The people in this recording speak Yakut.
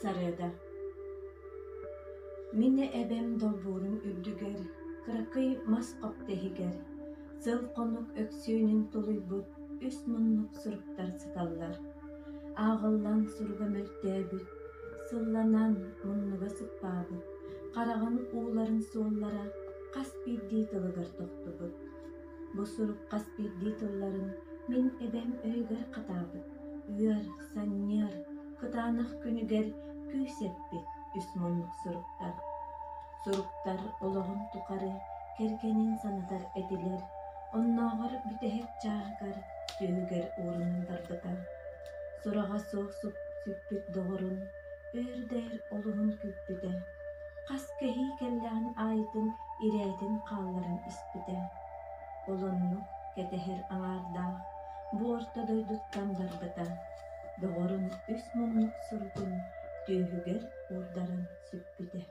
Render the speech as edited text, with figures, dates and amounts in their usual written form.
Сарыада Мин эбэм долбуурун үрдүгэр, кыракый мас хопто иһигэр, сыл-хонук өксүөнүн тулуйбут үс муннук суруктар сыталлар. Ааҕыллан суруга мөлтөөбүт, сылланан муннуга сыппаабыт, хараҕын ууларын суоллара хас биирдии тылыгар тохтубут. Бу сурук хас биирдии тылларын мин эбэм өйүгэр хатаабыт, ыар, санньыар, кытаанах күнүгэр күүс эппит үс муннук суруктар. Суруктар олоҕун тухары кэргэнин санатар этилэр, оннооҕор бүтэһик чааһыгар түөһүгэр уурунан барбыта. Сураҕа суох сүппүт доҕорун өр да өр олуһун күүппүтэ, хас кэһии кэллэҕин аайытын ирээтин хаалларан испитэ. Ол оннук кэтэһэр аҥаардаах бу орто дойдуттан барбыта, доҕорун үс муннук суругун түөһүгэр уурдаран сүппүтэ.